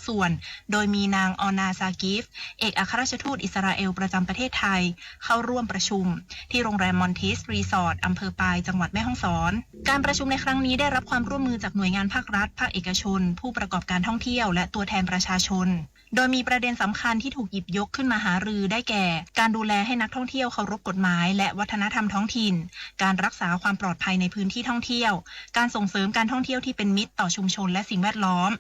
ส่วน โดยมีนางออนา ซากิฟ เอกอัครราชทูตอิสราเอลประจำประเทศไทย เข้าร่วมประชุมที่โรงแรม Montis Resort อำเภอปาย จังหวัดแม่ฮ่องสอน การประชุมในครั้งนี้ได้รับความร่วมมือจากหน่วยงานภาครัฐ ภาคเอกชน ผู้ประกอบการท่องเที่ยว และตัวแทนประชาชน โดยมีประเด็นสำคัญที่ถูกหยิบยกขึ้นมาหารือได้แก่ การดูแลให้นักท่องเที่ยวเคารพกฎหมายและวัฒนธรรมท้องถิ่น การรักษาความปลอดภัยในพื้นที่ท่องเที่ยว การส่งเสริมการท่องเที่ยวที่เป็นมิตรต่อชุมชนและสิ่งแวดล้อม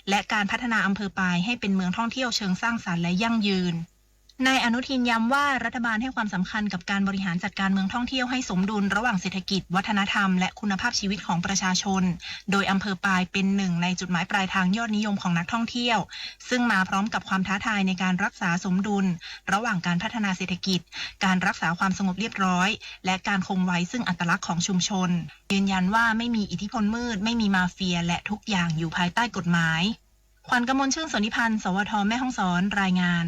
และการพัฒนาอำเภอปายให้เป็นเมืองท่องเที่ยวเชิงสร้างสรรค์และยั่งยืน นายอนุทินย้ำว่ารัฐบาลให้ความสำคัญกับการบริหารจัดการเมืองท่องเที่ยวให้สมดุลระหว่างเศรษฐกิจ วัฒนธรรม และคุณภาพชีวิตของประชาชน โดยอำเภอปายเป็นหนึ่งในจุดหมายปลายทางยอดนิยมของนักท่องเที่ยว ซึ่งมาพร้อมกับความท้าทายในการรักษาสมดุล ระหว่างการพัฒนาเศรษฐกิจ การรักษาความสงบเรียบร้อย และการคงไว้ซึ่งอัตลักษณ์ของชุมชน ยืนยันว่าไม่มีอิทธิพลมืด ไม่มีมาเฟีย และทุกอย่างอยู่ภายใต้กฎหมาย ขวัญกมลชื่น สนธิพันธ์ สวท แม่ฮ่องสอน รายงาน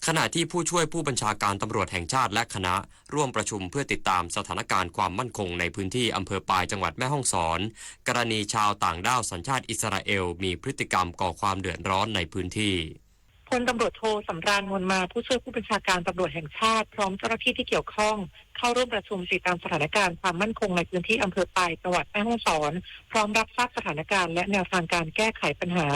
ขณะที่ผู้ช่วยผู้บัญชาการตำรวจแห่งชาติและคณะร่วมประชุมเพื่อติดตามสถานการณ์ความมั่นคงในพื้นที่อำเภอปายจังหวัดแม่ฮ่องสอน กรณีชาวต่างด้าวสัญชาติอิสราเอลมีพฤติกรรมก่อความเดือดร้อนในพื้นที่ พลตำรวจโท สำราญ มวลมา ผู้ช่วยผู้บัญชาการตำรวจแห่งชาติ พร้อมเจ้าหน้าที่ที่เกี่ยวข้อง เข้าร่วมประชุมติดตามสถานการณ์ความมั่นคงในพื้นที่อำเภอปาย จังหวัดแม่ฮ่องสอน พร้อมรับทราบสถานการณ์และแนวทางการแก้ไขปัญหา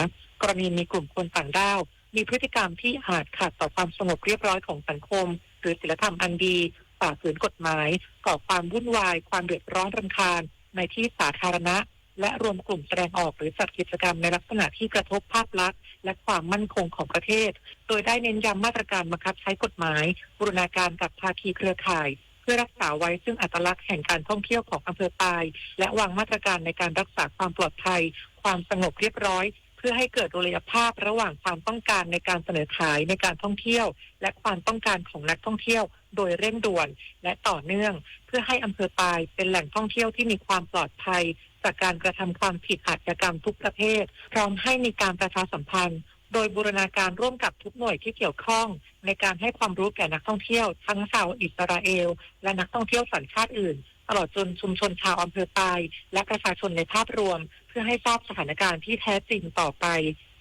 กรณีมีกลุ่มคนต่างด้าว มีพฤติกรรมที่อาจขัดต่อความสงบเรียบร้อยของสังคม หรือศีลธรรมอันดี ฝ่าฝืนกฎหมาย ก่อความวุ่นวาย ความเดือดร้อนรำคาญ ในที่สาธารณะ และรวมกลุ่มแสดงออกหรือจัดกิจกรรมในลักษณะที่กระทบภาพลักษณ์และความมั่นคงของประเทศ โดยได้เน้นย้ำมาตรการบังคับใช้กฎหมาย บูรณาการกับภาคีเครือข่าย เพื่อรักษาไว้ซึ่งอัตลักษณ์แห่งการท่องเที่ยวของอำเภอปาย และวางมาตรการในการรักษาความปลอดภัย ความสงบเรียบร้อย เพื่อให้เกิดดุลยภาพระหว่างความต้องการในการเสนอขายในการท่องเที่ยว และความต้องการของนักท่องเที่ยว โดยเร่งด่วนและต่อเนื่อง เพื่อให้อำเภอปายเป็นแหล่งท่องเที่ยวที่มีความปลอดภัย จากการกระทำความผิดอาชญากรรมทุกประเภท พร้อมให้มีการประชาสัมพันธ์ โดยบูรณาการร่วมกับทุกหน่วยที่เกี่ยวข้อง ในการให้ความรู้แก่นักท่องเที่ยวทั้งชาวอิสราเอล และนักท่องเที่ยวสัญชาติอื่น ตลอดจนชุมชนชาวอำเภอปาย และประชาชนในภาพรวม เพื่อให้ทราบสถานการณ์ที่แท้จริงต่อไป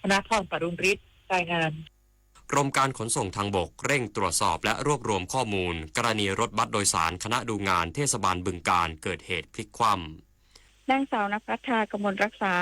ธนพร ปรุณฤทธิ์ รายงาน กรมการขนส่งทางบกเร่งตรวจสอบและรวบรวมข้อมูลกรณีรถบัสโดยสารคณะดูงานเทศบาลบึงกาฬเกิดเหตุพลิกคว่ำ นางสาว ณภัทรา กมลรักษา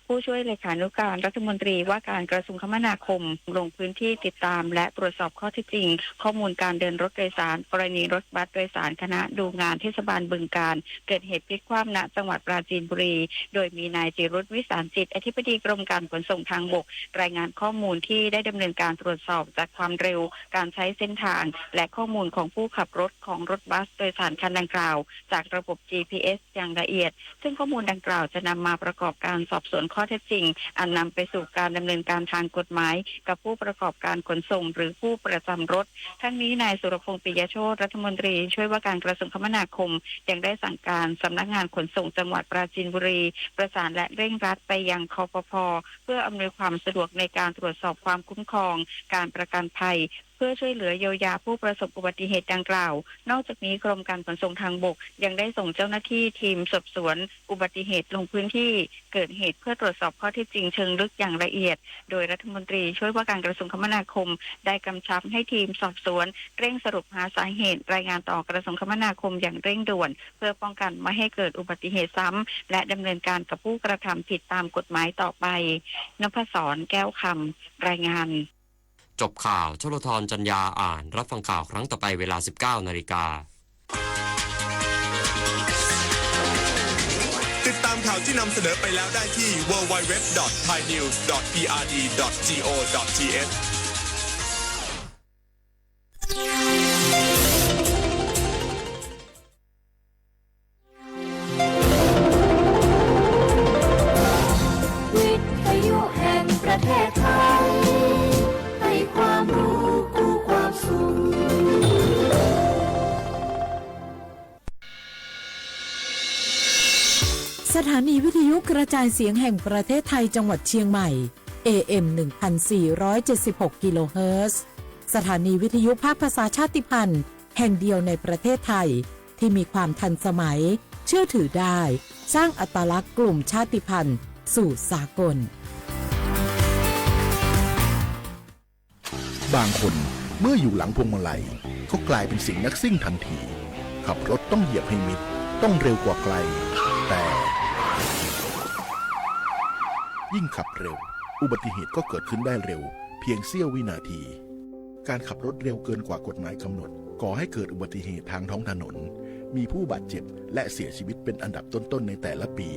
ผู้ช่วยเลขานุการรัฐมนตรีว่าการกระทรวงคมนาคม ลงพื้นที่ติดตามและตรวจสอบข้อเท็จจริง ข้อมูลการเดินรถโดยสาร กรณีรถบัสโดยสารคณะดูงานเทศบาลบึงกาฬ เกิดเหตุพลิกคว่ำณจังหวัดปราจีนบุรี โดยมีนายจิรุธ วิสารจิต อธิบดีกรมการขนส่งทางบก รายงานข้อมูลที่ได้ดำเนินการตรวจสอบจากความเร็ว การใช้เส้นทาง และข้อมูลของผู้ขับรถของรถบัสโดยสารคันดังกล่าว จากระบบ จีพีเอส อย่างละเอียด ซึ่งข้อมูลดังกล่าวจะนำมาประกอบการสอบสวนข้อเท็จจริง อันนำไปสู่การดำเนินการทางกฎหมาย กับผู้ประกอบการขนส่งหรือผู้ประจำรถ ทั้งนี้นายสุรพงษ์ ปิยโชติ รัฐมนตรีช่วยว่าการกระทรวงคมนาคม ยังได้สั่งการสำนักงานขนส่งจังหวัดปราจีนบุรี ประสานและเร่งรัดไปยัง คปภ เพื่ออำนวยความสะดวกในการตรวจสอบความคุ้มครอง การประกันภัย เพื่อช่วยเหลือเยียวยาผู้ประสบอุบัติเหตุดังกล่าว นอกจากนี้กรมการขนส่งทางบกยังได้ส่งเจ้าหน้าที่ทีมสอบสวนอุบัติเหตุลงพื้นที่เกิดเหตุเพื่อตรวจสอบข้อเท็จจริงเชิงลึกอย่างละเอียด โดยรัฐมนตรีช่วยว่าการกระทรวงคมนาคม ได้กำชับให้ทีมสอบสวนเร่งสรุปหาสาเหตุรายงานต่อกระทรวงคมนาคมอย่างเร่งด่วน เพื่อป้องกันไม่ให้เกิดอุบัติเหตุซ้ำ และดำเนินการกับผู้กระทำผิดตามกฎหมายต่อไป นพศร แก้วคำ รายงาน จบข่าว ชลธร จันยา อ่าน รับฟังข่าวครั้งต่อไปเวลา สิบเก้านาฬิกา ติดตามข่าวที่นำเสนอไปแล้วได้ที่ ดับเบิลยู ดับเบิลยู ดับเบิลยู ดอท ไทยนิวส์ ดอท พีอาร์ดี ดอท จีโอ ดอท ทีเอช วิทยุแห่งประเทศไทย ให้ความรู้คู่ความสุข สถานีวิทยุกระจายเสียงแห่งประเทศไทยจังหวัดเชียงใหม่ เอเอ็ม หนึ่งพันสี่ร้อยเจ็ดสิบหก กิโลเฮิรตซ์ สถานีวิทยุภาคภาษาชาติพันธุ์ แห่งเดียวในประเทศไทย ที่มีความทันสมัย เชื่อถือได้ สร้างอัตลักษณ์กลุ่มชาติพันธุ์สู่สากล บางคนเมื่ออยู่หลังพวงมาลัยก็กลายเป็นสิงห์นักซิ่งทันที ขับรถต้องเหยียบให้มิด ต้องเร็วกว่าใคร แต่ ยิ่งขับเร็ว อุบัติเหตุก็เกิดขึ้นได้เร็ว เพียงเสี้ยววินาที การขับรถเร็วเกินกว่ากฎหมายกำหนด ก่อให้เกิดอุบัติเหตุทางท้องถนน มีผู้บาดเจ็บ และเสียชีวิตเป็นอันดับต้นๆในแต่ละปี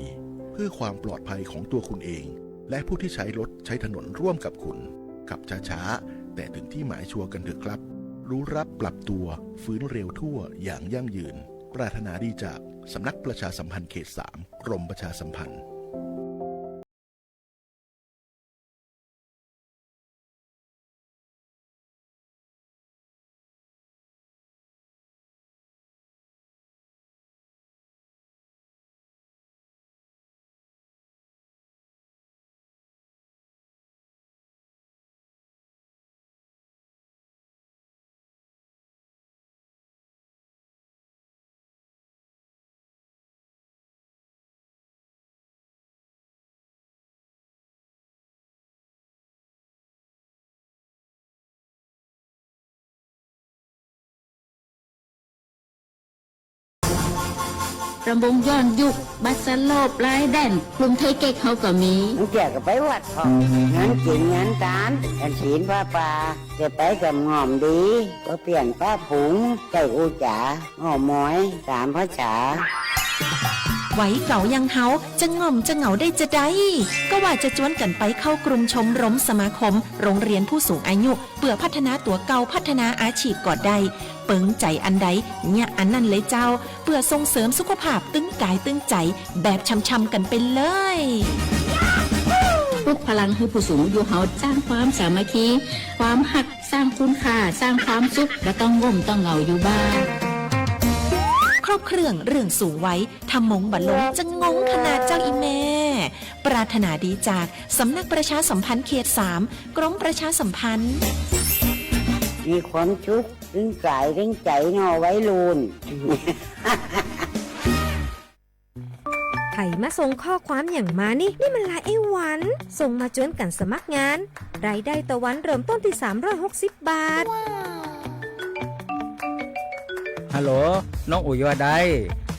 เพื่อความปลอดภัยของตัวคุณเอง และผู้ที่ใช้รถใช้ถนนร่วมกับคุณ ขับช้าๆ แต่ถึงที่หมายชัวร์กันเถอะครับ รู้รับปรับตัว ฟื้นเร็วทั่ว อย่างยั่งยืน ปรารถนาดีจาก สำนักประชาสัมพันธ์เขตสาม กรมประชาสัมพันธ์ รำวงย้อนยุค บัสซาโล ปลายแดน กรุงเทพเก๊ก เขาก็มี เกี่ยวกับไปวัดทอง งานกินงานทาน กันศีลผ้าป่า จะไปกับง่อมดี ก็เปลี่ยนป้าผง ใส่กูจ๋า อ้อมอย สามภาษา Vaiv kaus yaj hauv จะง่อมจะเหงาได้จาใด ก็ว่าจะจวนกันไปเข้า กลุ่มชมรมสมาคม โรงเรียนผู้สูงอายุ เปื่อพัฒนาตั๋วเก่า พัฒนาอาชีพก็ได้ เปิงใจอันใด เยียะอันนั้นเลยเจ้า เปื่อส่งเสริมสุขภาพตึงกายตึงใจ แบบช่ำๆกันไปเลย ปลุกพลังให้ผู้สูงอายุเฮา สร้างความสามัคคี ความฮัก สร้างคุณค่า สร้างความสุข บ่ต้องง่มต้องเหงาอยู่บ้าน ครบเครื่องเรื่องสูงวัย ถ้ามงบ่ลงจะงงขนาดเจ้าอีแม่ ปรารถนาดีจาก สำนักประชาสัมพันธ์เขตสาม กรมประชาสัมพันธ์ มีความสุข ตึงกายตึงใจเนาะวัยรุ่น ใผมาส่งข้อความหยังมานี่ นี่มันไลน์ไอ้หวัน ส่งมาจวนกั๋นสมัครงาน รายได้ต่อวันเริ่มต้นที่ สามร้อยหกสิบบาท ฮัลโหล น้องอุ๋ยว่าได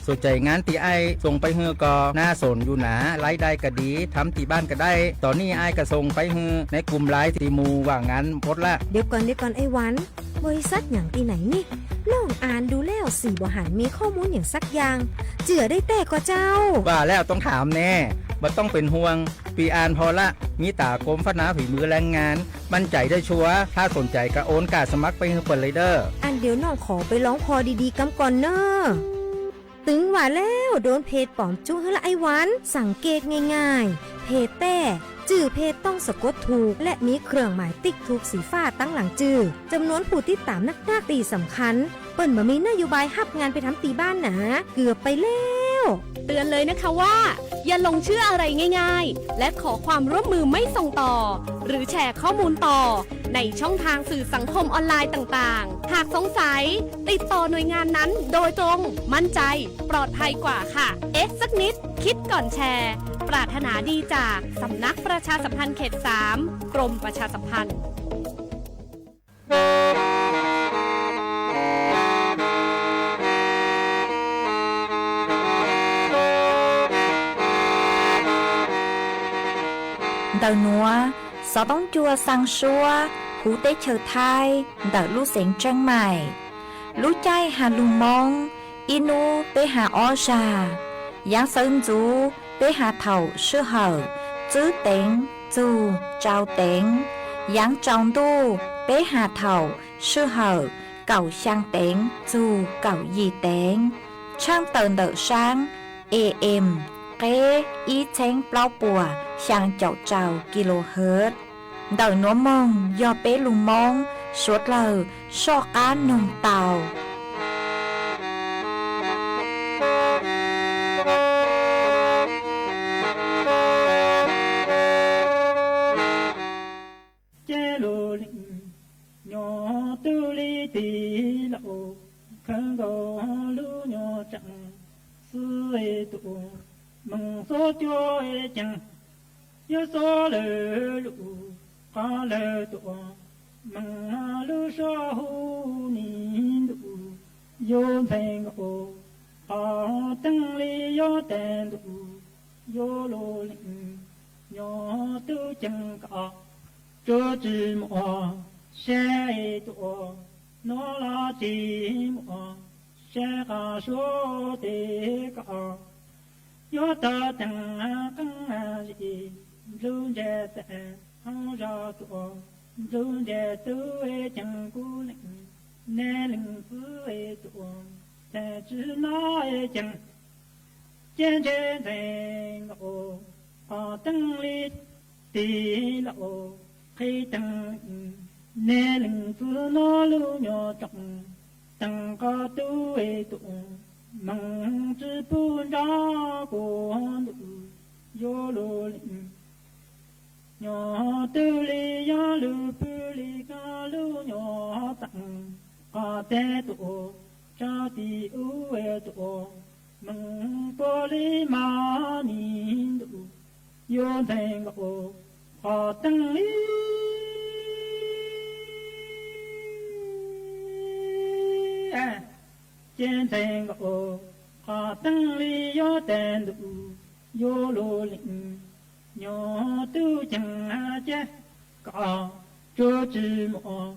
สนใจงานตี้อ้ายส่งไปหื้อก่อ น่าสนอยู่หนา รายได้ก็ดี ทำตี้บ้านก็ได้ ต๋อนนี้อ้ายก็ส่งไปหื้อในกลุ่มไลน์ตี้หมู่ว่างงานหมดละ เดี๋ยวก่อน เดี๋ยวก่อนไอ้หวัน บริษัทหยังตี้ไหนนี่ น้องอ่านดูแล้วสี่บ่หันมีข้อมูลหยังสักอย่าง เจื้อได้แต๊ก่อเจ้า ว่าแล้วต้องถามแน่ บ่ต้องเป๋นห่วง ปีอ่านผ่อละ มีต๋ากรมพัฒนาฝีมือแรงงาน มั่นใจได้ชัวร์ ถ้าสนใจก็โอนก้าสมัครไปหื้อเปิ้นเลยเด้อ อันเดี๋ยวน้องขอไปลองผ่อดีๆกำก่อนเน่อ ตึงว่าแล้ว โดนเพจป๋อมจุ๊หื้อละไอ้หวัน สังเกตง่ายๆ เพจแต๊ จื้อเพจต้องสะกดถูก และมีเครื่องหมายติ๊กถูกสีฟ้าตังหลังจื้อ จำนวนผู้ติดตามนักๆ ตี้สำคัญ เปิ้นบ่มีนโยบายฮับงานไปทำตี้บ้านหนา เกือบไปแล้ว เตือนเลยนะคะว่า อย่าหลงเชื่ออะไรง่ายๆ และขอความร่วมมือไม่ส่งต่อ หรือแชร์ข้อมูลต่อ ในช่องทางสื่อสังคมออนไลน์ต่างๆ หากสงสัย ติดต่อหน่วยงานนั้นโดยตรง มั่นใจ ปลอดภัยกว่าค่ะ เอ๊ะสักนิด คิดก่อนแชร์ ปรารถนาดีจาก สำนักประชาสัมพันธ์เขตสาม กรมประชาสัมพันธ์ Ntawm nuav, xov toob cua xaa suab huv teb chaws Thaib ntawm lub xeev Tsheeb Maim. Lub caij has lug Moob, ib nub peb has ob zag. Yaav xawv ntxuv peb has thaum sij hawm tswb teev txug tsau teev. Yaav tsaus ntuj peb has thaum sij hawm kaum xyaa teev txug kaum yim teev. Tshaaj tawm ntawm saab A M, qeb ib txheeb plaub puas xyaa caum rau kilohertz. Ntawm nuav moog yog peb lug Moob suav dlawg soj qaab noog tau. Ces lub leej nyob twb li tis laus, khawb nkaus lub nyob tseem xwb tus, moog xub cuab ceev, yuav xub lawv lub qhov lawv tuam, Meej lub suab hu ni ntuj, yuav ntxhee nkaus, qhov teeb li yuav tes ntuj, yuav luj leej, nyob tub ceev kom, tsuav tsis muaj, saib tuaj, nuav los tsis muaj, saib qhov suav tes kom, yuav tau teev qeeb zim, nplug ntseg tes hauv zog tuaj, nplug ntseg tub ceev kuv leej, neeg leej txiv tuaj, tes tsis nov ceev, ceeb ntse ntxhee nkaus, qhov teeb li tis laus, qhib teev leej, neeg leej txiv nov lub nyuag tsoom, teev qhov tub tuaj, meej tsis pub nrov kuv ntuj, yuav luj leej, nyob tub li yuav luj pw li koj lub nyuag teev, qhov teb tuaj, tso tis ub tuaj, meej puab li mas ni ntuj, yuav ntxhee nkaus, qhov teeb li, ceeb ntxhee nkaus, qhov teeb li yuav tes ntuj, yuav luj leej, nyob tub ceev ceg kom, tsuav tsis muaj,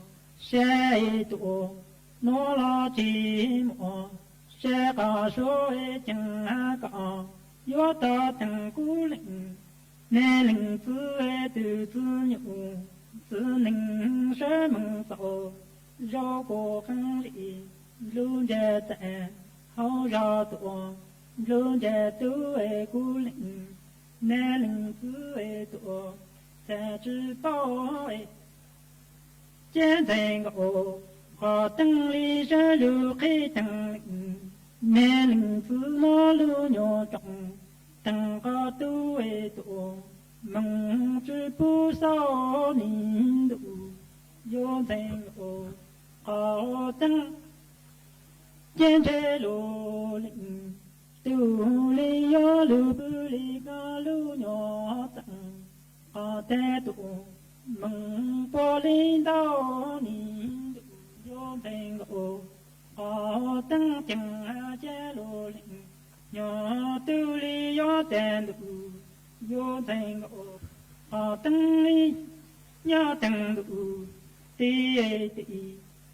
saib tuaj, nuav los tsis muaj, saib qhov suav ceev kom, yuav tau teev kuv leej, neeg leej txiv twb txwv nyuj, txwv neeg sawv meej txaus, zaub kuv qeeb zim, nplug ntseg tes hauv zog tuaj, nplug ntseg tub kuv leej, neeg leej txiv tuaj, tes tsis tau, ceeb ntxhee nkaus, qhov teeb li sawv lug qhib teev leej, neeg leej txiv nov lub nyuag tsoom, teev qhov tub tuaj, meej tsis pub xauj ni ntuj, yuav ntxhee nkaus, qhov teeb, ceeb ntse luj leej, tub li yuav luj pw li koj lub nyuag teev, qhov teb tuaj, meej puab li ntau ni ntuj, yuav ntxhee nkaus, qhov teeb ceev ceg luj leej, nyob tub li yuav tes ntuj, yuav ntxhee nkaus, qhov teeb li nyob teev ntuj, tis tis,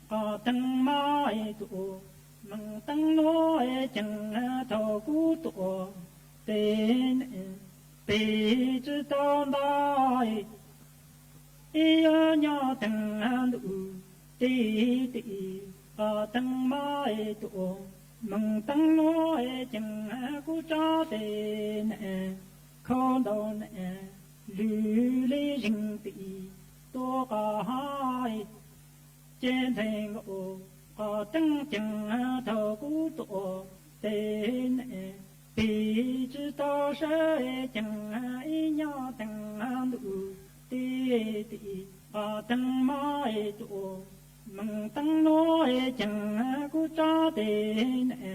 qhov teeb mab tuaj, meej teeb nuav ceev thaum kuv tuaj, tes ne, peb tsis tau ntau, ib yuav nyob teev ntuj, tis tis, qhov teeb mab tuaj, meej teeb nuav ceev kuv tso tes ne, khau ntau ne, lwg li zeeg tis, tuaj qhov hais, ceeb ntxhee nkaus, qhov teeb ceev thaum kuv tuaj, tes ne, peb tsis tau sawv ceev, ib nyob teev ntuj, tis tis, qhov teeb mab tuaj, meej teeb nuav ceev kuv tso tes ne,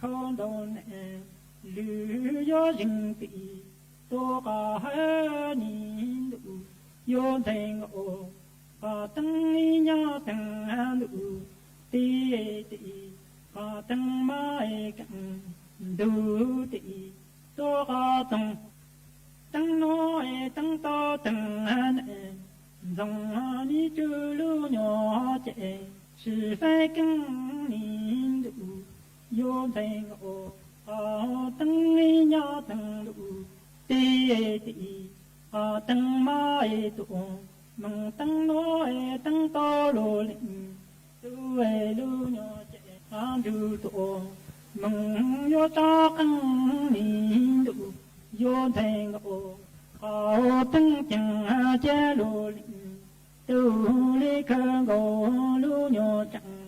khau ntau ne, lwg yuav zeeg tis, tuaj qhov hais ni ntuj, yuav ntxhee nkaus, qhov teeb ib nyob teev ntuj, tis tis, qhov teeb mab keev ntuj tis, tuaj qhov txoov, teeb nuav teeb tau teev ne, ntxoov ni tsw lub nyuag ceg, sis faib keev ni ntuj, yuav ntxhee nkaus, qhov teeb ib nyob teev ntuj, tis tis, qhov teeb mab tuaj, meej teeb nuav teeb tau luj leej, tub lub nyuag ceg qhov ntswg tuaj, meej yuav tso qeej ni ntuj, yuav ntxhee nkaus, qhov teeb ceev ceg luj leej, tub li khawv nkaus lub nyuag tseem,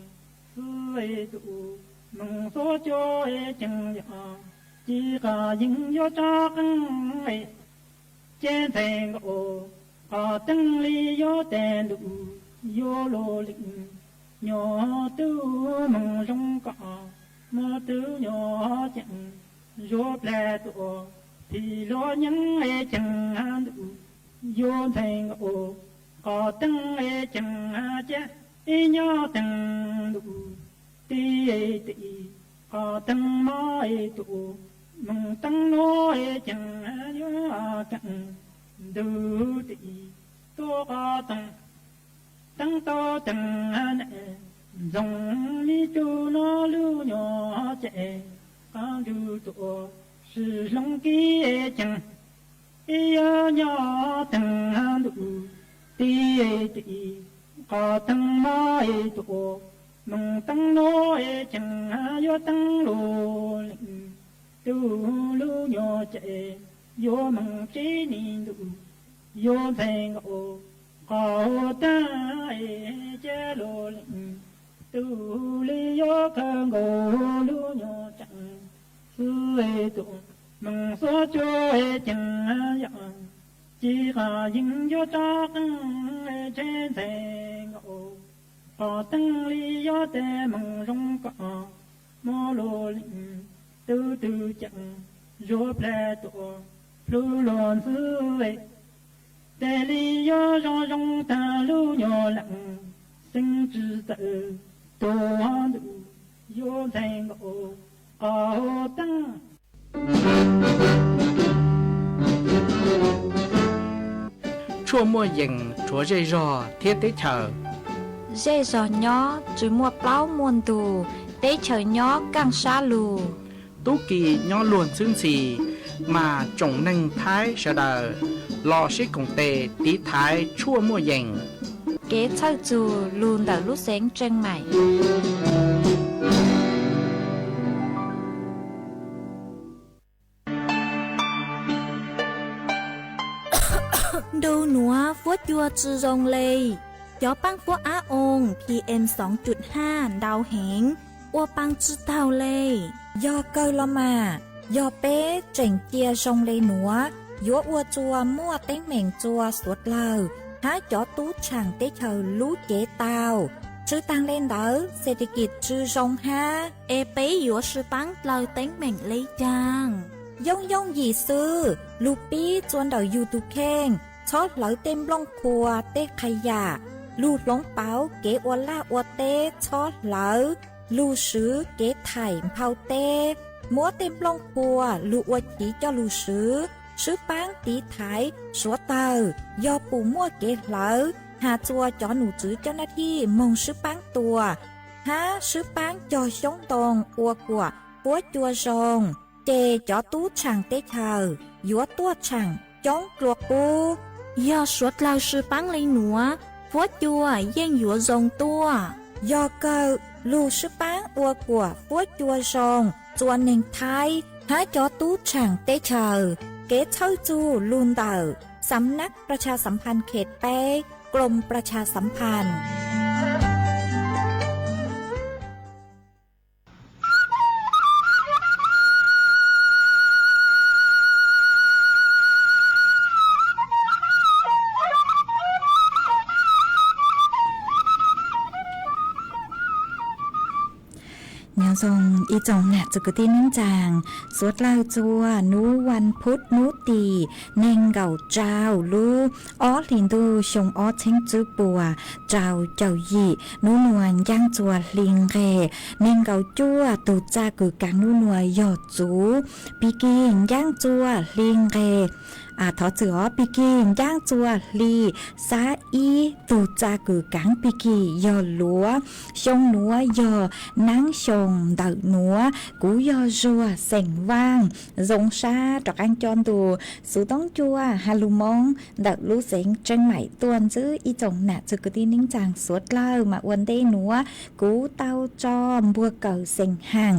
xwb tuaj, meej xuab cua ceev yom, ci qhov yeej yuav tso qeej, ceeb ntxhee nkaus, qhov teeb li yuav tes ntuj, yuav luj leej, nyob tub meej zoo kom, muaj tub nyuag ceev, zuag plag tuaj, phim luag nyeeb ceev ntuj, yuav ntxhee nkaus, Qos teeb ceeb cab ib nyob teeb ntuj tib teb, qos teeb mob tus moos teeb nuav ceeb yuav keeb ntuj teb, tuaj qos teeb teeb tau teeb na, ntxoov me tug no lub nyuag cai, qos ntuj tuaj sib hloov kib ceeb ib nyob teeb ntuj tib teb, qos teeb mob tus moos teeb nuav ceeb yuav teeb lug leej tug lub nyuag cai, yuav moog tsev neeg ntuj yuav ntxhais nkaus, qos teeb cab lug leej tug li yuav kawg nkaus lub nyuag tseeb xwb tuaj moog xuav cuag ceeb yog ci qas yeej yuav rov qeej tsev ntxhais nkaus, qos teeb li yuav tej moog zoo koj muab lug leej tug tug ceeb zuav plag tuaj plhu lug ntxwv, tej li yuav zoo zoo tag lub nyuag leej xeeb tsi tawm tuag ntuj yuav ntxhais nkaus qos teeb. Tshuaj muaj yees rhuav zej zog thiab teb chaws. Zej zog nyob tsi muaj plaub muaj ntug, teb chaws nyob kaaj sab lug. Tub ki nyob luag ntxhwb ntxhi, mas tsoom neeg Thaib sawv daws los sib koom tes tiv thaiv tshuaj muaj yees. Kev txhawj txug lug ntawm lub xeev Tseej Maim. Ntu nuav fuab cua tsi zoo le, cov paab fuab ab oo PM xoo cuj haj ntau heev, ua paa tsi taug le. Yog kawg los mas, yog peb tseem cia zoo le nuav, yuav ua txuas muaj teeb meem txua suav dlawg hab cov tub tshaam teb chaws lub cev tau. Tsi taag le ntawd, xes tes kis tsi zoo hab. Es peb yuav sib paab dlaws teeb meem le caag? Yooj yooj yim xwb, lug pib txua ntawm yug tug kheej, txhob hlawv tej nplooj qhua tej qha yam, lug hloov pauv kev ua laj ua teb txhob hlawv, lug swv kev thaim nphau teb, muab tej nplooj qhua lug ua chiv coj lug swv, sib paab tiv thaiv suav dlawg. Yog pum muaj kev hlawv, has txua cov num tswv coj nab thij moog sib paab tua, hab sib paab cog xyoob ntoo ua kuam fuab cua zoo, ces cov tub tshaam teb chaws yuav tuaj tshaam coob dlua qub. Yog suav dlawg sib paab le nuav, fuab cua yeej yuav zoo tuaj. Yog kawg, lug sib paab ua kuam fuab cua zoo txua neeg Thaib hab cov tub tshaam teb chaws. Kev txhawj txug lug ntawm Xam nab Pra Tsha Xam Phan Khet peb, Klom Pra Tsha Xam Phan. Nyob zoo ib tsoom nam txwv kwv tij neej tsaa, suav dlawg txua nub vas phuv nub tim neeg nkaum rau lub ob hlis ntuj xyoo ob txheeb tswb puas rau caum yim, nub nuav ncaaj txua hli nqeg neeg nkaum cuaj tug txaj kws kaav nub nuav yog txuv. Pig kig ncaaj txua hli nqeg, thov txwm os, pig kig ncaaj txua hli xab ib tug txaj kws kaav pig kig yog luav. Xyoo nuav yog naab xyoo ntawm nuav, kuv yog Zuag xeem Vaaj, zoo sab rov qaab coj ntu xuv toob cua ha lug Moob ntawm lub xeev Tseeb Maim tuaj ntsib ib tsoom nam txwv kwv tij neej tsaa suav dlawg. Mas ua ntej nuav kuv tau tso npuag kawm xeem Haam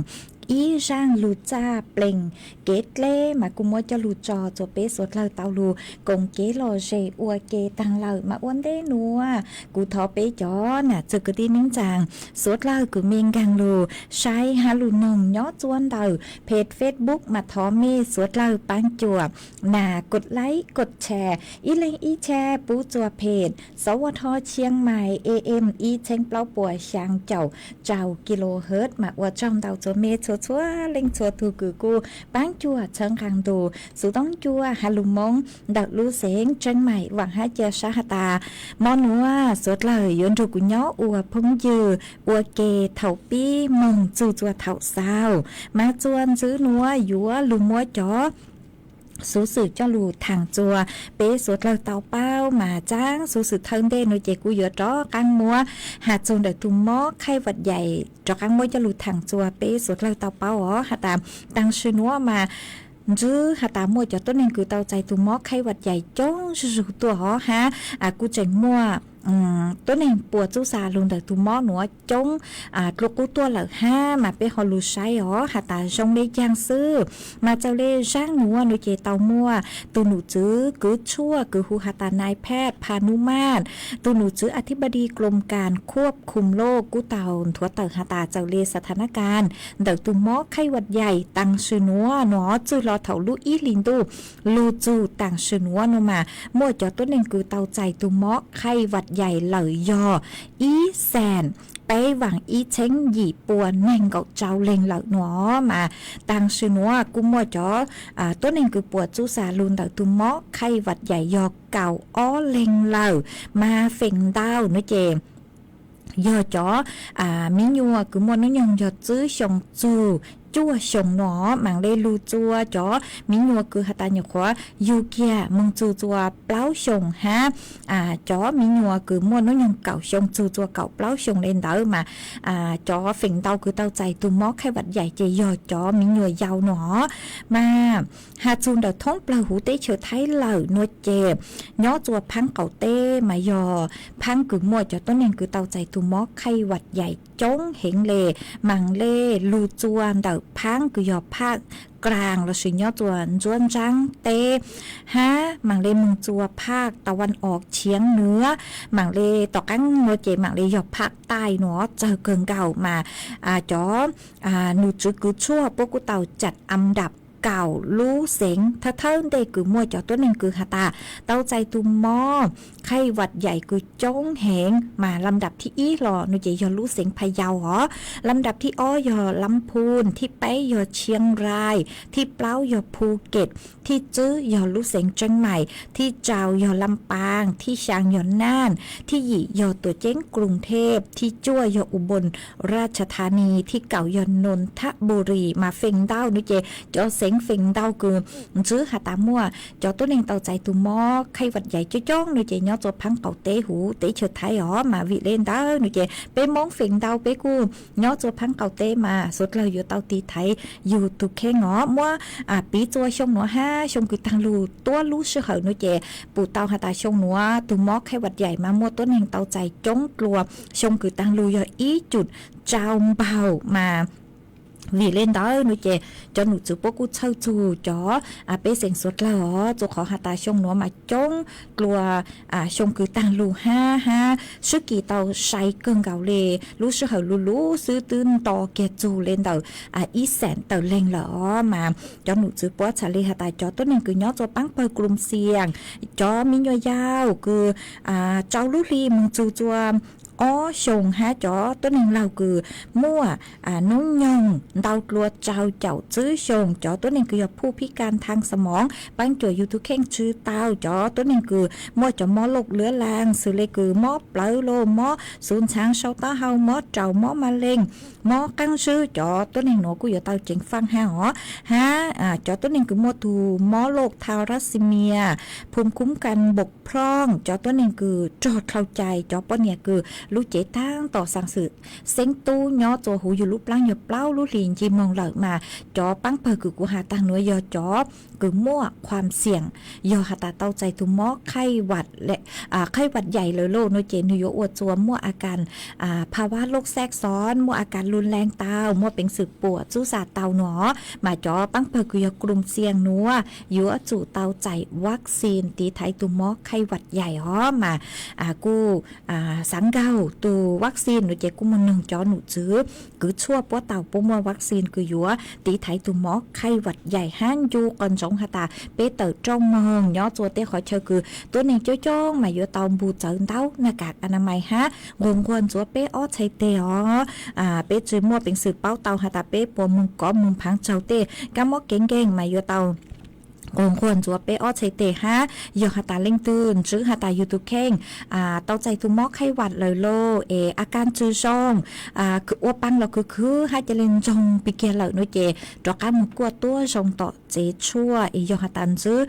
ib zaaj lug txaj plees kev dleb mas kuj muab coj lug tso txua peb suav dlawg tau lug koom kev lom zem ua ke taag lawm. Mas ua ntej nuav kuv thov peb cov nam txwv kwv tij neej tsaa suav dlawg kws mej nkaag lug saib hab lug noog nyob txua ntawm peg Facebook mas thov mej suav dlawg paab cuam nas kod like kod share, ib leeg ib share pub txua peg Sawv Ua Tho Chiang Mai AM ib txheeb plaub puas xyaa caum rau kilohertz. Mas ua tsaug ntau txua mej txhua Txhua leej txhua tug kws kuj paab cuam txhawb nqaa tug xuv toob ncua has lug Moob ntawm lub xeev Tseeb Maim vaam hab ca sab has tas, mob nuav suav dlawg yuav nrug kuv nyob ua phooj ywg ua ke thaum pib moog txug txua thaum xaus. Mas txua ntxiv nuav yuav lug muab cov xuv xwm coj lug thaam txua peb suav dlawg tau paub. Mas tsaab xuv xwm thawj ntej nuav ces kuv yuav rov qaab muab has txug ntawm tug mob khaij vaj yaim rov qaab muab coj lug thaam txua peb suav dlawg tau paub os. Has tas taag sim nuav mas ntsib has tas muaj cov tuab neeg kws tau txais tug mob khaij vaj yaim coob zuj zug tuaj os hab kuj tseem muaj tuab neeg puas txub xa lug ntawm tug mob nuav coob dlua qub tuaj lawm hab mas peb ho lug saib os has tas zoo le caag xwb. Mas txawm le zaab nuav nuav ces tau muaj tug num tswv kws tshuaj kws hu has tas Nais Phaj Pha Nub Maj, tug num tswv Athibadi Krom Kaam Khuab Khum Loj kuj tau nthuav tawm has tas txawm le xa tha nab kas ntawm tug mob khaij vaj yaim taag sim nuav nuav txwj hlo thaum lub ib hlis ntuj lug txug taag sim nuav nuav mas muaj cov tuab neeg kws tau txais tug mob khaij vaj yaim lawm yog ib xees peb vaam ib txheeb yim pua neeg nkaum rau leeg lawm nuav. Mas taag sim nuav kuj muaj cov tuab neeg kws puas txub xa lug ntawm tug mob khaij vaj yaim yog kaum ob leeg lawm. Mas feem ntau nuav ces yog cov miv nyuas kws muaj nub nyoog yog tsib xyoo txug cuaj xyoo nuav. Maam le lug txua cov miv nyuas kws has tas nyuam qhuav yug kiag moog txug txua plaub xyoo hab cov miv nyuas kws muaj nub nyoog kaum xyoo txug txua kaum plaub xyoo le ntawd mas cov feem ntau kws tau txais tug mob khaij vaj yaim ces yog cov miv nyuas yau nuav. Mas has txug ntawm thoob plawg huv teb chaws Thaib lawm nuav ces nyob txua phaab qaum teb mas yog phaab kws muaj cov tuab neeg kws tau txais tug mob khaij vaj yaim coob heev le. Maam le lug txua ntawm phaab kws yog phaj Klaas lossis nyob txua ntsuab ntsaab teb hab maam le moog txua phaj Tau Vaj Os Tshiav Nuav. Maam le tom qaab nuav ces maam le yog phaj Taij nuav tsawg kawg nkaus mas cov num tswv kws tshuaj puab kuj tau cam am dam kaum lub xeev thawj thawj ntej kws muaj cov tuab neeg kws has tas tau txais tug mob khaij vaj yaim kws coob heev mas lam dam thib ib hlo nuav ces yog lub xeev Pha Yau os, lam dam thib ob yog Lam Phun, thib peb yog Tshiab Rai, thib plaub yog Phu Kem, thib tswb yog lub xeev Tseeb Maim, thib rau yog Lam Paas, thib xyaa yog Naj, thib yim yog Tuam Ceeb Kruas Thej, thib cuaj yog U Bos Raj Thas Nis, thib kaum yog Noos Thas Bus Ris. Mas feem ntau nuav ces cov xeev feem ntau kws ntsib has tas muaj cov tuab neeg tau txais tug mob khaij vaj yaim coob coob nuav ces nyob txua phaab qaum teb huv teb chaws Thaib os. Mas vim le ntawd nuav ces peb Moob feem ntau peb kuj nyob txua phaab qaum teb mas suav dlawg yuav tau tiv thaiv yug tug kheej os. Muab piv txua xyoo nuav hab xyoo kws taag lug tuab lub sij hawm nuav ces pum tau has tas xyoo nuav tug mob khaij vaj yaim mas muaj tuab neeg tau txais coob dlua xyoo kws taag lug yog ib cum rau npaug mas vim le ntawd nuav ces cov num tswv puab kuj txhawj txug cov pej xeem suav dlawg os, txua qhov has tas xyoo nuav mas coob dlua xyoo kws taag lug hab hab swb kis tau sai kawg nkaus le. Lub sij hawm lug lug xwb twb nto kiag txug le ntawm ib xees tawm leeg lawm os. Mas cov num tswv puab txhad le has tas cov tuab neeg kws nyob txua paab pawg Kruas Xias, cov miv nyuas yau kws rau lub hli moog txug txua ob xyoos hab cov tuab neeg laug kws muaj nub nyoog ntau dlua rau caum tsib xyoos, cov tuab neeg kws yog phuj phib kas thaaj xas moov, paab cuam yug tug kheej tsw tau, cov tuab neeg kws muaj cov mob loj luav laag xws le kws mob plawv loj, mob xuv ntxhaav sau taub hau, mob raum, mob ma leej, mob qaab zib, cov tuab neeg nuav kuj yuav tau ceev faaj hab os. Hab cov tuab neeg kws muaj tug mob loj tha las si mia, phum khum kas npom plhooj, cov tuab neeg kws rog dlhau cai, cov poj niam kws lub cev taab tom xaa xwm xeeb tub nyob txua huv yug lub plaab yog plaub lub hlis nci moog lawm mas cov paab pawg kws kuv has taag nuav yog cov kws muaj khuam xiam, yog has tas tau txais tug mob khaij vaj yaim lawm loj nuav ces nwg yuav ua txua muaj a kas pha vab loj xaj xoob, muaj a kas lub leej tau, muaj peev xwm puam txub xa tau nuav. Mas cov paab pawg kws yog Kruas Xias nuav yuav tsum tau txais vaccine tiv thaiv tug mob khaij vaj yaim os. Mas kuj xaav nkaag tus vaccine no ces kuj muaj neeg cov num tswv kws tshuaj puab tau puab muaj vaccine kws yuav tiv thaiv tus mob khaij vam yaim hab ncu qos ntsoov has tas peb tawm rooj moog nyob tsua tej qhov chaw kws tuab neeg coob coob mas yuav tau npu txawv ntaub naj kas a na mais hab nquag nquag ntxuav peb ob txhais teg os. Peb tsi muaj peev xwm paub tau has tas peb puas moog kov moog phaav tsaug tej kab mob kev nkeeg mas yuav tau nquag nquag ntxuav peb ob txhais teg hab yog has tas leej twg ntswv has tas yug tus kheej tau txais tus mob khaij vam lawm lauj es a kaj tsi zoo, ua paa los khwv khwv hab ca le ntsoog pig kiag lawm no ces rov qaab moog kuaj tuab zoo tom tsev tshuaj es yog has tas ntswv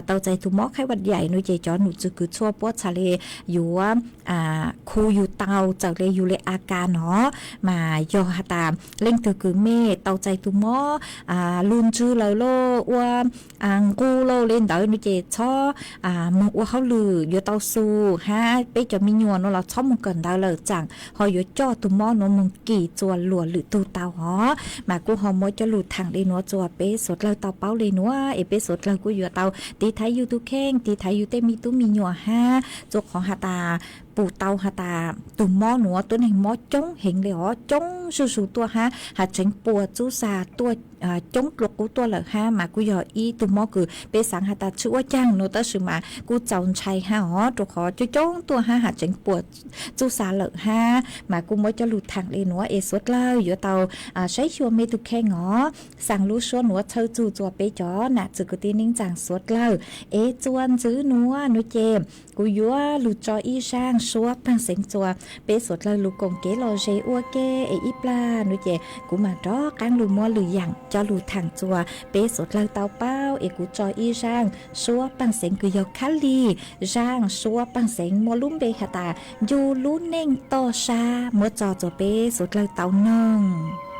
tau txais tus mob khaij vam yaim no ces cov num tswv kws tshuaj puab txhad le yuav khu yug tau txawm le yug le a kas no mas yog has tas leej twg kws mej tau txais tus mob lug ntswg lawm lauj ua nqug lauj le ntawd no ces txhob moog ua hauj lwm yuav tau xu hab peb cov me nyuam no los txhob moog kawm ntawv lawm tsaam ho yuav coj tus mob nuav moog kis tsua luam lwm tug tau os. Mas kuj ho muab coj lug thaam le nuav tsua peb suav dlawg tau paub le nuav es peb suav dlawg kuj yuav tau tiv thaiv yug tus kheej tiv thaiv yug tej me tub me nyuam hab tsua qhov has tas pum tau has tas tus mob nuav tuab neeg mob coob heev le os coob zuj zus tuaj hab has tseev puas txuj xa tuaj coob dlua qub tuaj lawm hab mas kuj yog ib tug mob kws peb xaav has tas tsi ua caag no tab sis mas kuj txaus ntshai hab os rua qhov coob coob tuaj hab has tseev puas txuj xa lawm hab mas kuj muab coj lug thaam le nuav es suav dlawg yuav tau saib xyuas mej tug kheej os. Xaa lub suab nuav txhawb txug tsua peb cov nam txiv kwv tij neej tsaa suav dlawg es tsua ntxiv nuav nuav ces kuv yuav lug tso ib zaaj suab paag xeev tsua peb suav dlawg lug koom kev lom zem ua ke es ib plag nuav ces kuv maam rov qaab lug muab lwm yaam coj lug thaam tsua peb suav dlawg tau paub es kuv tso ib zaaj suab paag xeev kws yog khab lig zaaj suab paag xeev muaj lub npe has tas ncu lub neej toj sab muab tso tsua peb suav dlawg tau noog.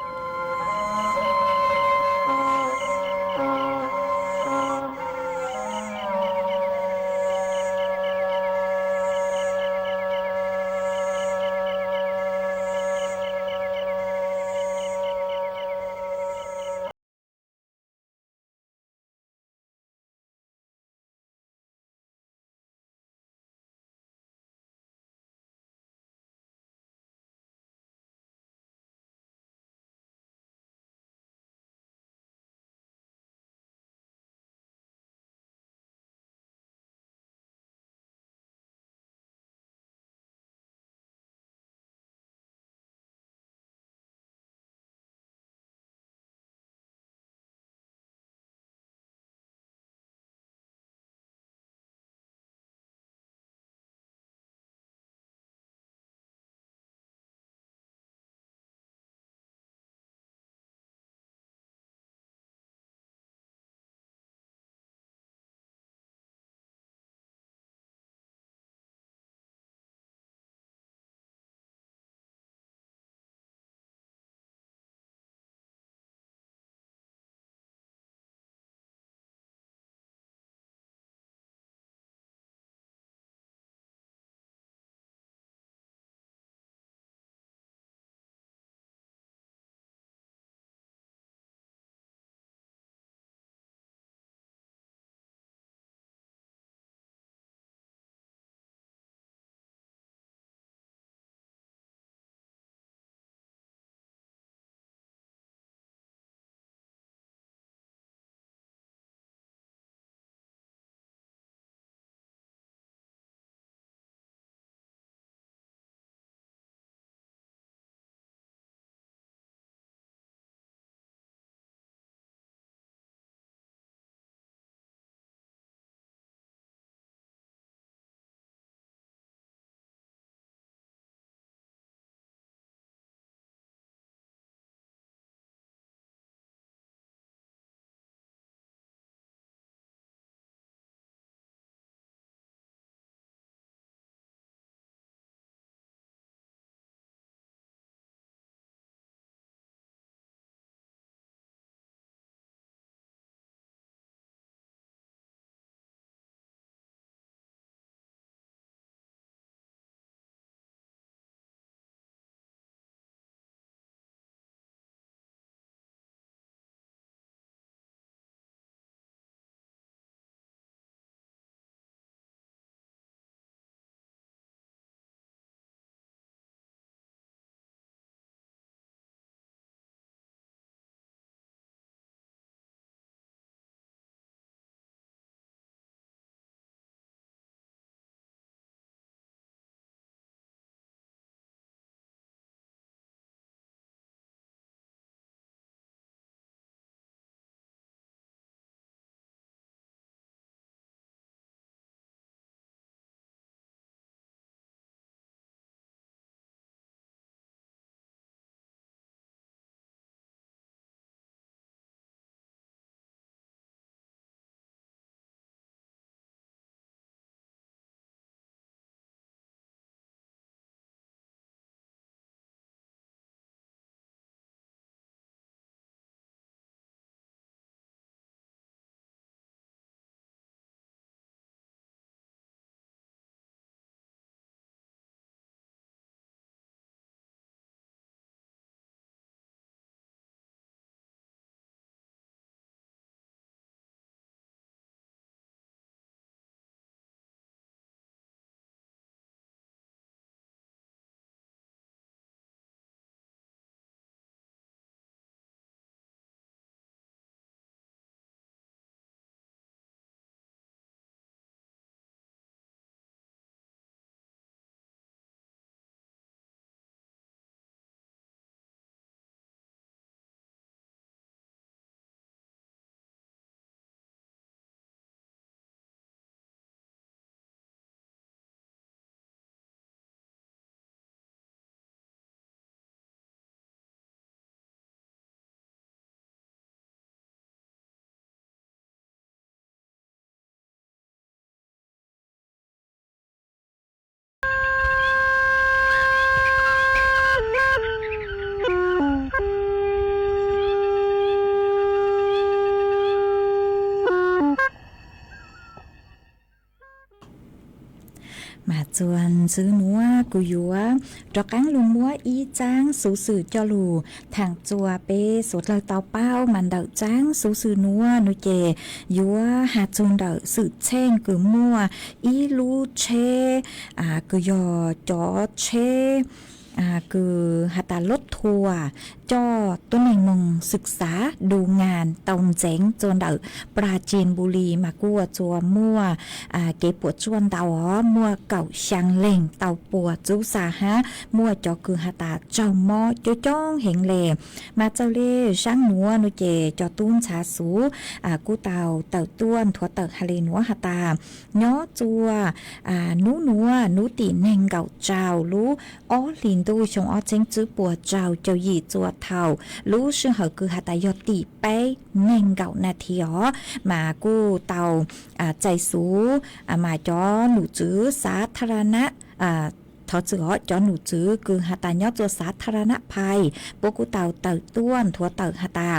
Txuas ntxiv nuav kuv yuav rov qaab lug muab ib txaab xuv xwm coj lug thaam txug peb suav dlawg tau paub mas ntawm txaab xuv xwm nuav nuav ces yuav has txug ntawm xwm txheej kws muaj ib lub tsheb kws yog cov tsheb kws has tas lub thua coj tuab neeg moog xwm xav du ngas tau ntxeev txug ntawm Pras Cin Npu Lis mas kuj ua txuas muaj kev puam tsuaj ntau os, muaj kaum xyaa leeg tau puas txub xa hab muaj cov kws has tas raug mob coob coob heev le. Mas txawm le zaab nuav nuav ces cov tub ntxhaav xuv kuj tau tawm tuaj nthuav tawm has le nuav has tas nyob txuas nub nuav nub tim neeg nkaum rau lub ob hlis ntuj xyoo ob txheeb tswb puas rau caum yim txuas thaum lub sij hawm kws has tas yog tim peb neeg nkaum nas this os mas kuj tau txais xuv mas cov num tswv xav tha ra na thov txwm os cov num tswv kws has tas nyob txuas xav tha ra na phais puab kuj tau tawm tuaj nthuav tawm has tas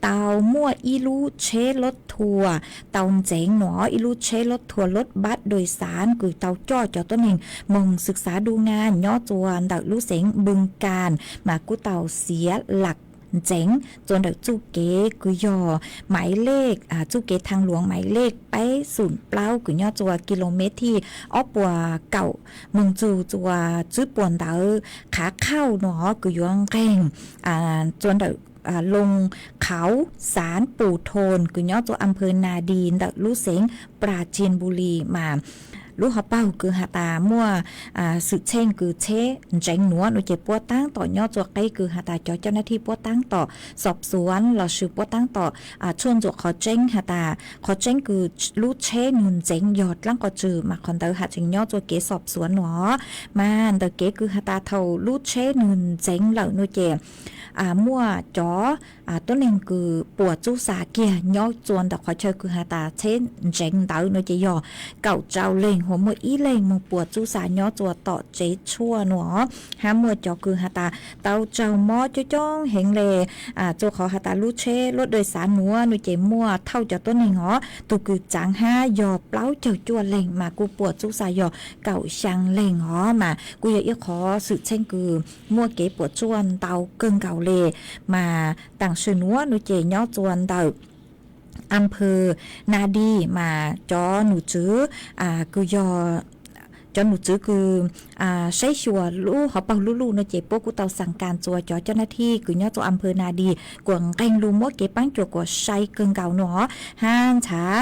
tau muaj ib lub tsheb lub thua tau ntxeev nuav, ib lub tsheb lub thua lub npab dua xaav kws tau coj cov tuab neeg moog xwm xav du ngas nyob txuas ntawm lub xeev Npws Kas mas kuj tau xiav lam ntxeev txuas ntawm txuj kev kws yog maiv lej, txuj kev thaaj luav maiv lej peb xum plaub kws nyob txuas kilomev thib ob puas kaum moog txug txuas tswb puas ntawd qhav qhauj nuav kws yuav nqeeg txuas ntawm loo qhauv xaav Pus Thoo kws nyob txuas Amphaw Nas Dis ntawm lub xeev Pras Cin Npu Lis mas lub hauv paug kws has tas muaj xwm txheej kws tsheb ntseev nuav nuav ces puab taab tom nyob txuas qeb kws has tas cov coj nab thij puab taab tom xob xuav lossis puab taab tom tshuaj ntxuam qhov tseeb has tas qhov tseeb kws lub tsheb nwg ntxeev yog dlaab qhov twg mas qhov ntawd has tseem nyob txuas kev xob xuav nuav. Mas ntawm kev kws has tas thaum lub tsheb nwg ntxeev lawm nuav ces muaj cov tuab neeg kws puas txub xa kiag nyob txuas ntawm qhov chaw kws has tas tsheb ntseev ntawd nuav ces yog kaum rau leeg, hu muaj ib leeg moog puas txub xa nyob txuas tom tsev tshuaj nuav hab muaj cov kws has tas tau raug mob coob coob heev le. Txuas qhov has tas lub tsheb lub dua xaav nuav nuav ces muaj thauj cov tuab neeg os tug kws tsaav hab yog plaub caug cuaj leeg mas kuj puas txub xa yog kaum xyaa leeg os mas kuj yog ib qhov xwm txheej kws muaj kev puas tsuaj ntau kawg nkaus le. Mas taam sim nuav nuav ces nyob txuas ntawm Amphaw Nas Dis mas cov num tswv kws yog cov num tswv kws saib xyuas lub hauv paug lub luj nuav ces puab kuj tau xaa kas txuas cov coj nab thij kws nyob txuas Amphaw Nas Dis kuas nqeeg lug muab kev paab cuam kuas sai kawg nkaus nuav hab ntshaw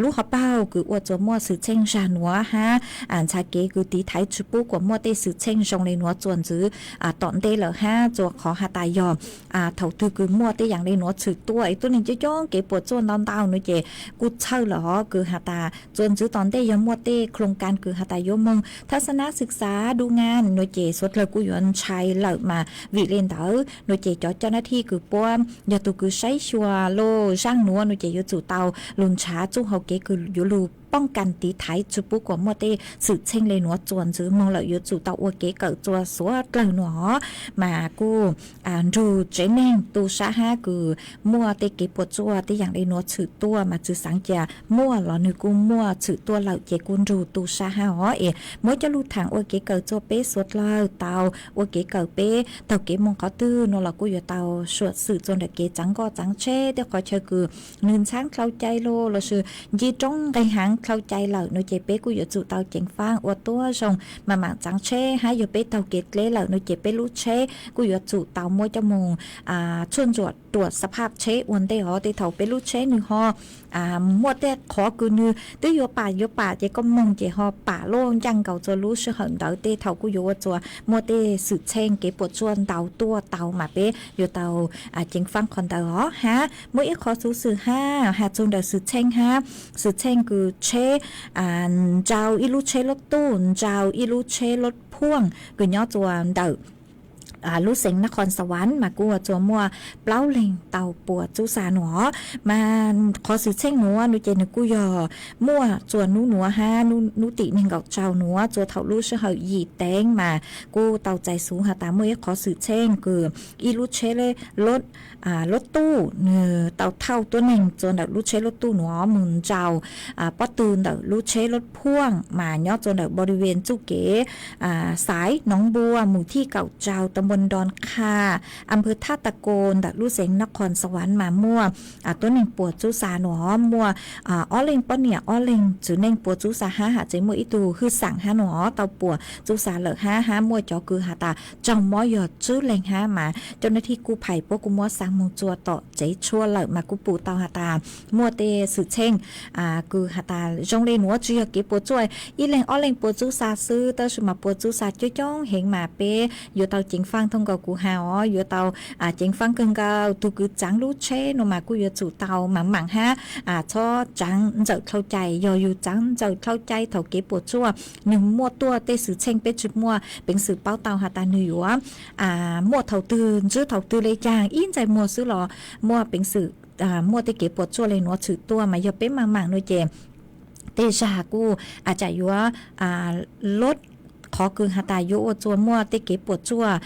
lub hauv paug kws ua txuas muaj xwm txheej zag nuav hab ntshaw kev kws tiv thaiv tsi pub kuas muaj tej xwm txheej zoo le nuav txuas ntxiv tom ntej lawm hab txuas qhov has tas yog thaum twg kws muaj tej yaam le nuav tshwm tuaj es tuab neeg coob coob kev puas tsuaj ntau ntau nuav ces kuj txhawj lawm hov kws has tas txuas ntxiv tom ntej yog muaj tej khloos kas kws has tas yuav moog thab xab nab xwm xav du ngan nuav ces suav dlawg kuj yuav ntshai lawm mas vim le ntawd nuav ces cov coj nab thij kws puab yog tug kws saib xyuas lub zaaj nuav nuav ces yuav tsum tau lug ntshaw txuj hau kev kws yuav lug poob kas tiv thaiv tsi pub kuas muaj tej xwm txheej le nuav txuas ntxiv moog lawm yuav tsum tau ua kev kawm txuas suav dlawg nuav hov mas kuj nrug tsev neeg tu sab hab kws muaj tej kev puas tsuaj tej yaam le nuav tshwm tuaj mas tsi xaav cia muaj los nwg kuj muaj tshwm tuaj lawm ces kuj nrug tu sab hab hov es muab coj lug thaam ua kev kawm txuas peb suav dlawg tau ua kev kawm peb taug kev moog qhov twg nuav los kuj yuav tau suam xwm txuas ntawm kev tsaav nkoj tsaav tsheb tej qhov chaw kws nwg ntxhaab dlhau cai lug lossis nci roob nqeg haav dlhau cai lawm nuav ces peb kuj yuav tsum tau ceev faab ua tuab zoo mas maam tsaav tsheb hab yog peb taug kev dleb lawm nuav ces peb lub tsheb kuj yuav tsum tau muab coj moog tshuaj ntsuam ruam xav phaj tsheb ua ntej hov tej thaum peb lub tsheb nwg ho muaj tej qhov kws nwg twb yuav pam yuav pam ces koj moog ces ho pam luj ncaaj nkaus txuas lub sij hawm ntawd tej thaum kuj yuav ua txuas muaj tej xwm txheej kev puas tsuaj ntau tuaj tau mas peb yuav tau ceev faab qhov ntawd hov hab muaj ib qhov xuv xwm hab has txug ntawm xwm txheej hab xwm txheej kws tsheb nrau ib lub tsheb lub tuj nrau ib lub tsheb lub phuaj kws nyob txuas ntawm lub xeev Nab Qhoos Xas Vas mas kuj ua txuas muaj plaub leeg tau puas txub xa nuav. Mas qhov xwm txheej nuav no ces nws kuj yog muaj txuas nub nuav hab, nub tim neeg nkaum tsau nuav, txuas thaum lub sij hawm yim teev mas kuj tau txais xuv has tas muaj ib qhov xwm txheej kws ib lub tsheb lub tuj nws tau thauj tuab neeg txuas ntawm lub tsheb lub tuj nuav mus nraus pob tw ntawm lub tsheb lub phuaj mas nyob txuas ntawm npau di ves txuj kev xaiv Noov Npua mus thij kaum tsau tau npua nroo qha, a npawg Thaj Tas Kos ntawm lub xeev Nab Qhoos Xas Vas mas muaj tuab neeg puas txub xa nuav, muaj ob leeg poj niam ob leeg txiv neej puas txub xa hab, has tseem muaj ib tug hwj xeem hab nuav tau puas txub xa lawm hab, hab muaj cov kws has tas raug mob yog tswb leeg hab mas cov nab thij kuj phais puab kuj muab xa mus txuas tom tsev tshuaj lawm mas kuj pum tau has tas muaj tej xwm txheej kws has tas zoo le nuav tsi yog kev puas tsuaj ib leeg ob leeg puas txub xa xwb, tab sis mas puas txub xa coob coob heev mas peb yuav tau ceev faj thooj nkaus kuv has os, yuav tau ceev faj kawg nkaus. Tug kws tsaav lub tsheb no mas kuj yuav tsum tau maam maam hab txhob tsaav ntxawm dlhau cai. Yog yug tsaav ntxawm dlhau cai thaum kev puas tsuaj, nwg muaj tuaj tej xwm txheej peb tsi muaj peev xwm paub tau has tas nwg yuav muaj thaus twg ntsib thaus twg le caag, ib ntsais muag xwb los muaj peev xwm muaj tej kev puas tsuaj le nuav tshwm tuaj. Mas yog peb maam maam no ces tej zag kuj tsam yuav lub qhov kws has tas yuav ua txuas muaj tej kev puas tsuaj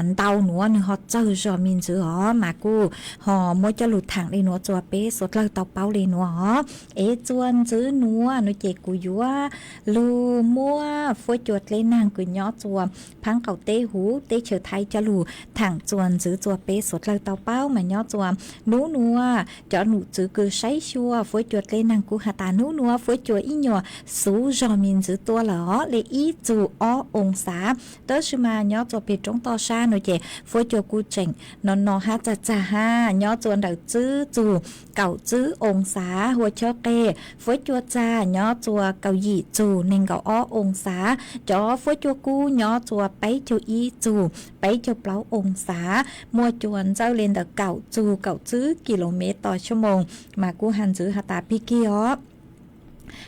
ntau nuav nwg ho txawg zog me ntsis os, mas kuj ho muab coj lug thaam le nuav txuas peb suav dlawg tau paub le nuav os. Es txuas ntxiv nuav no ces kuv yuav lug muab fuab cua dleb naag kws nyob txuas phaab qaum teb huv teb chaws Thaib coj lug thaam txuas ntxiv txuas peb suav dlawg tau paub. Mas nyob txuas nub nuav cov num txwv kws saib xyuas fuab cua dleb naag kuj has tas nub nuav fuab cua ib nyuas xuv zog me ntsis tuaj lawm os, le ib txug ob oo xav. Tab sis mas nyob txuas peg roob toj sab no ces fuab cua kuj tseem no no hab txag txag hab, nyob txuas ntawm tsib txug kaum tsib oo xav. Hua Chab Qeg fuab cua txag nyob txuas kaum yim txug neeg nkaum ob oo xav. Cov fuab cua kub nyob txuas peb caug ib txug peb caug plaub oo xav, muaj cua ntsawj le ntawm kaum txug kaum tsib kis lus mev tos xuab moos. Mas kuj has ntxiv has tas pig kig os,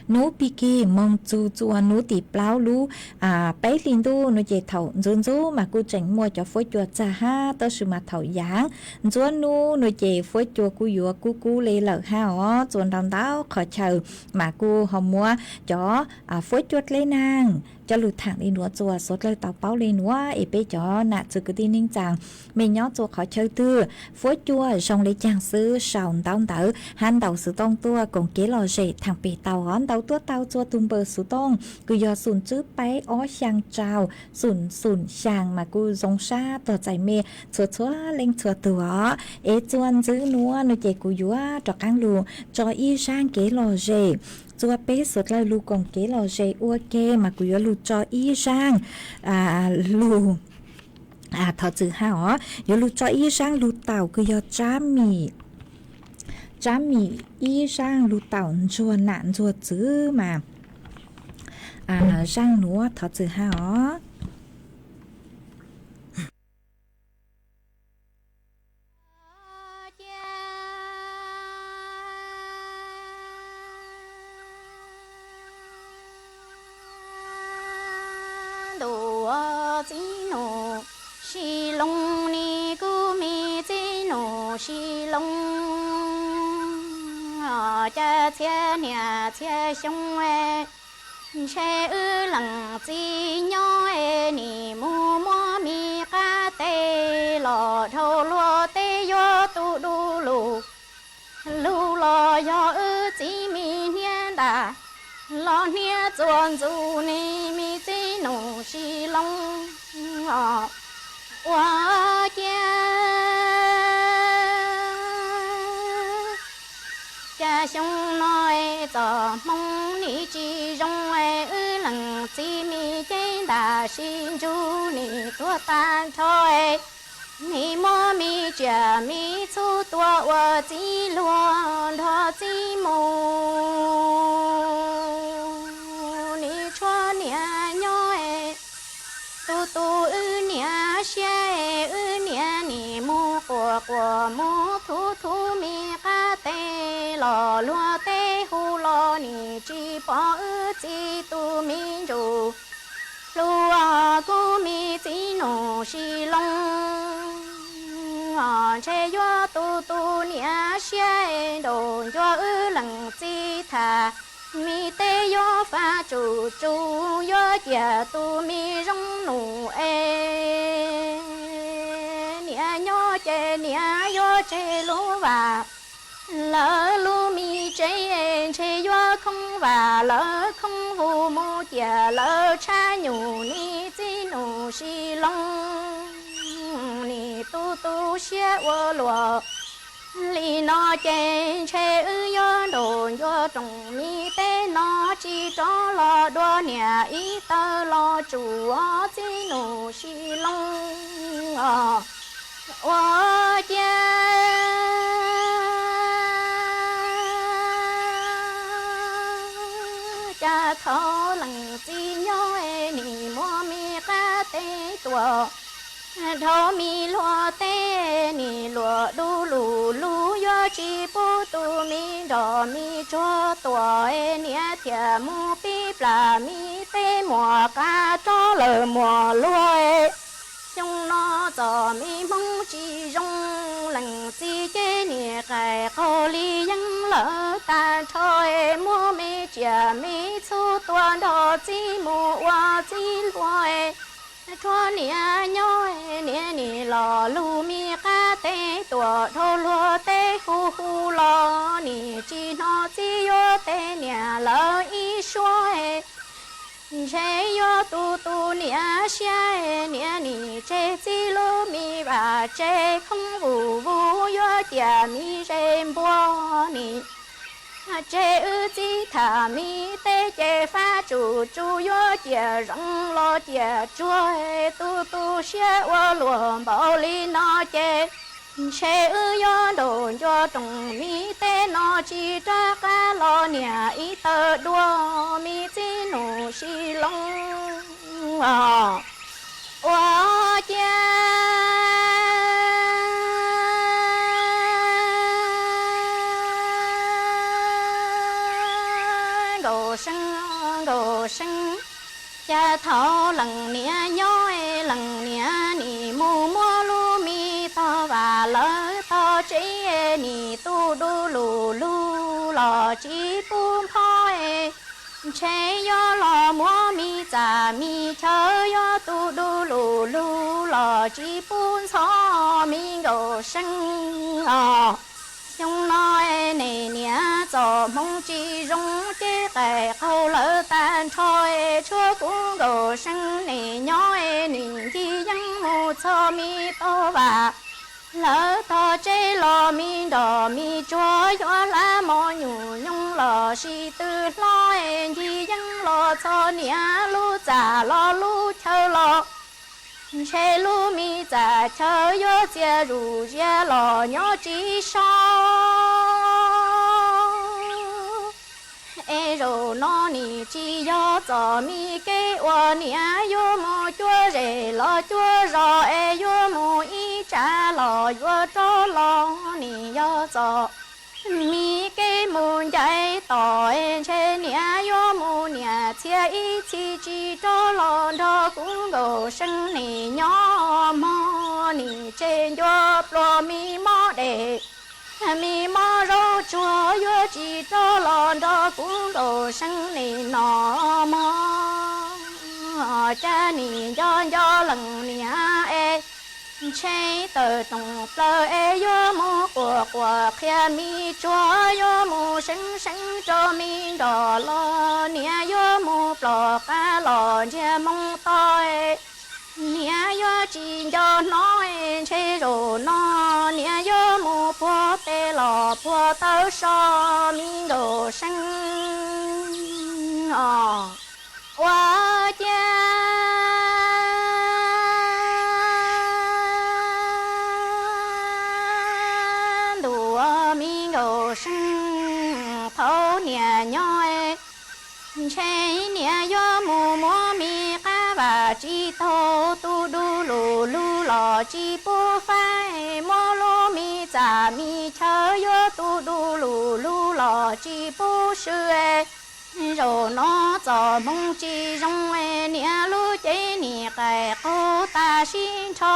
nub pig kig moog txug txuas nub tim plaub lub peb hli ntuj no ces thaum ntxuv ntxub mas kuj tseem muaj cov fuab cua txag hab, tab sis mas thaum yaav ntxuab nub no ces fuab cua kuj yuav kub kub le lawm hab os. Txuas ntau ntau qhov chaw mas kuj ho muab cov fuab cua dleb naag coj lug thaam le nuav txuas suav dlawg tau paub le nuav. Es peb cov nam txiv kwv tij neej tsaa, mej nyob txuas qhov chaw twg, fuab cua zoo le caag xwb sau ntaub ntawv hab ntaus xuv tooj tuaj koom kev lom zem thaam pem tau os. Ntaus tuaj tau txuas tug npawb xuv tooj kws yog xum tsib peb ob xyaa rau xum xum xyaa mas kuj zoo sab tog txais mej txhua txhua leej txhua tug os. Es txuas ntxiv nuav no ces kuv yuav rov qaab lug tso ib zaaj kev lom zem txuas peb suav dlawg lug koom kev lom zem ua ke. Mas kuv yuav lug tso ib zaaj lug, thov txim hab os, yuav lug tso ib zaaj lug taum kws yog tsab mim, tsab mim ib zaaj lug taum ntsuag nam ntsuag txwv mas zaaj nuav thov txim hab os. Ntuj, txiv nus Sis Loo ne, kuv me txiv nus Sis Loo, cas txhia niam txhia xyoo ntshe wb leej txiv nyob es nim mus muab me qab tes los dhau luag teb yuav tu du lug. Lug los yog wb txiv me hniav ntas, los hniav txuas ntxug ne, me txiv nus Sis Loo os. Ua ciav cas xyoo no es txom hmoo nim tsis zoo es wb leej txiv me cev ntas sib ntsug nim tuag tag nrho es nim muab me tsiaj me txhu tua ua txiv luag nrog txiv mus. Nim tshuav niam nyob es tu tu wb niam siab es wb niam nim mus quas quas mus thuv thuv me qab tes los luag teb hu los nim tsis pom wb txiv tus me ntsuj plhu. Kuv me txiv nus Sis Loo ntshe yuav tu tu niam siab nraum ncua wb leej txiv tham. Mi teb yuav faj tsum tsu yuav ciam tus me zoo num es niam nyob ces niam yuav tseg lub vaj lawv lub me tsev, ntshe yuav khoob vaj lawv khoob vug mus ciam lawv tshab nyuj, nim txib num si loo nim tu tu siab ua luaj. Li no ces ntshe wb yuav nraum ncua rooj mi teb no tsis rov los dua niam ib tawg los tsum txib num si loo os. Ua ciav cas thaum leej txiv nyob es nim muab me qab teb tuam dhau me luag teb, nim luag du lug lug yuav tsis pub tus me nrog me tsuag tuam es niam thiaj mus pib plam me teb muag qab rov lawm muag luag es xyoo no txom me hmoov tsis zoo, leej txiv ces nim qaij qaug li yeeb lawm tag nrho es muab me tsiaj me txhu tua nrog txib mus ua txib luag es tshuav niam nyob niam nim los lug me qab teb tuam dhau luag teb hu hu los nim tsis hnov txib yuav teb niam lawv ib suab es ntshe yuav tu tu niam siab es niam nim tseg txib lub me vaj tsev khoob vug vug yuav ciam me ze npua nim tseg wb txib tham me teb ces fab tsum tsu yuav ciam zoo los ciam tsuag es tu tu siab ua luaj npaum li no ces ntshe wb yuav nraum ncua rooj mi teb no tsis rov qab los niam ib tawg dua me txib num si loo os. Ua ciav Nkauj See, Nkauj See, cas thaum leej niam nyob es leej niam nim mus muab lub me tog vaj lawv tog tsev es nim tu du lug lug los tsis pub nphob es ntshe yuav los muab me txaj me chaw yuav tu du lug lug los tsis pub ntxhov me Nkauj See os. Xyoo no es nej niam txoj hmoov tsis zoo ces qaij qaug lawm tag nrho es tshuav kuv Nkauj See nej nyob es nim ncig yeeb mus txog me tog vaj lawv tog tsev los me nrog me tsuag yuav hlab mos nyuj nyoos los sis tw hlob es ncig yeeb los txog niam lub txaj los lub chaw los ntshe lub me txaj chaw yuav txias zuj zias los nyob tsis so es zaum no nim tsis yog txoj me kev uas niam yuav mus cuab zej los cuab zos es yuav mus ib tsav los yuav rov los nim yog txoj me kev mus ncaim tom es ntshe niam yuav mus niam txhiaj ib txhis tsis rov los nrog kuv Nkauj See nej nyob mog. Nim tseg ncua pluas me mob dej me mob zaub tsuag yuav tsis rov los nrog kuv Nkauj See nej noj mog. Cas nim nco nco leej niam es ntshe tawm rooj plaws es yuav mus quas quas qhia me tsuag yuav mus seev seev rau me nrog los niam yuav mus plom qab los ntsiag moo to es niam yuav tsis nco hnov es ntshe zaum no niam yuav mus puag pem los puag taw so me Nkauj See os. Ua ciav ntuj me Nkauj See, thaum niam nyob ntshe niam yuav mus muab me qab vaj tsis taug tu du lug lug los tsis pub faib, muab lub me txaj me chaw yuav tu du lug lug los tsis pub swm. Zaum no txoj hmoo tsis zoo, niam lub cev nim qaij qaug tag sib nrho,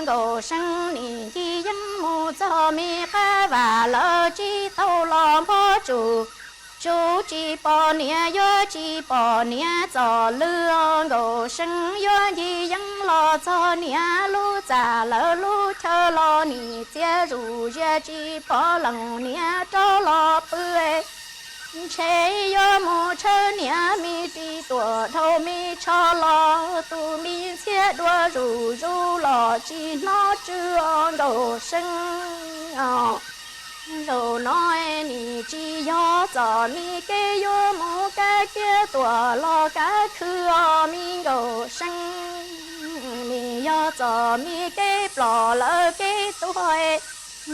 Nkauj See nim ncig yeeb mus Ho me qab vam lawv tsis tau los npog tsum, tsum tsis pom niam yuav tsis pom niam txom lwj. Nkaus seeb yuav ncig yeeb los txog niam lub txaj, lawv lub chaw los nim txias zuj zus tsis pom leej niam rov los pw. Ntshe yuav mus tshawb niam me ris tuam dhau me tsho los, tus me ntxhiab dua zuj zus los tsis hnov tsw. Nkaus seeb, zaum no nim tsis yog txom me kev yuav mus kav kiab tuam los kav khw os me nkaus seeb. Nim yog txom me kev ploj lawv kev tuag,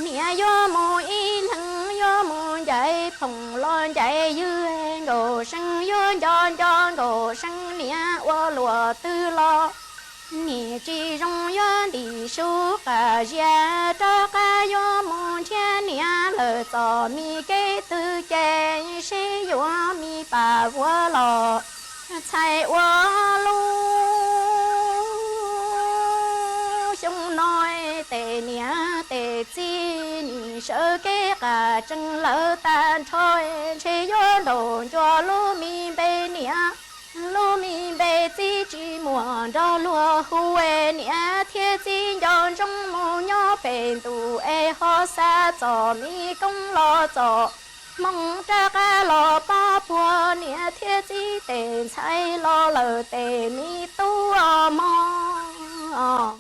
niam yuav mus ib leeg yuav mus ncaim phoom los ncaim ywg. Nkaus seeb yuav nco nco nkaus seeb niam ua luaj twg los nim tsis zoo, yuav ntim su qas zias rov qab yuav mus nrhiav niam lawm. Txom me kev twg ces seb yuav me pam vuav los txhais ua lub xyoo no. Tes niam tes txiv nim sawv kev qas tsees lawm tag nrho, ntshe yuav ntaus ncua lub me npe niam, lub me npe txiv tsis muaj nrog luag hu. Niam thiab txiv nco ntsoov mus nyob pem ntuj es ho xa txom me koob los txom hmoov rov qab los pab puag niam thiab txiv tes ntxhais los lawm tes me tub mog.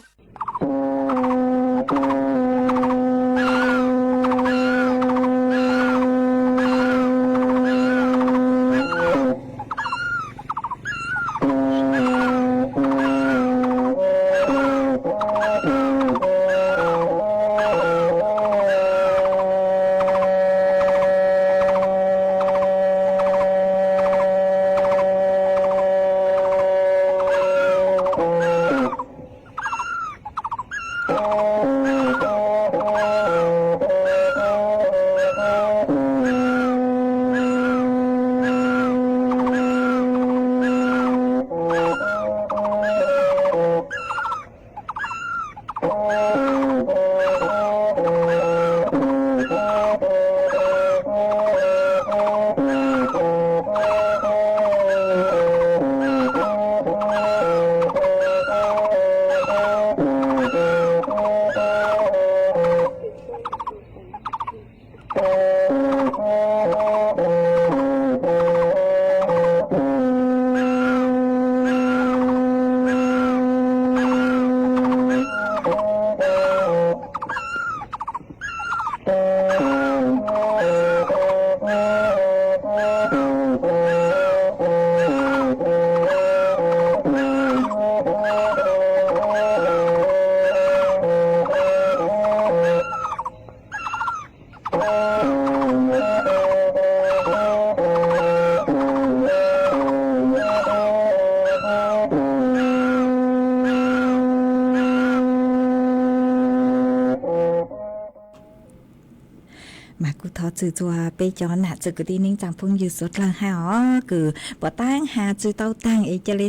Mas kuv thov txim txhua peb cov nam txiv kwv tij neej tsaa phooj ywg suav dlawg hab os, kws puav taab has tsi tau taag es ca le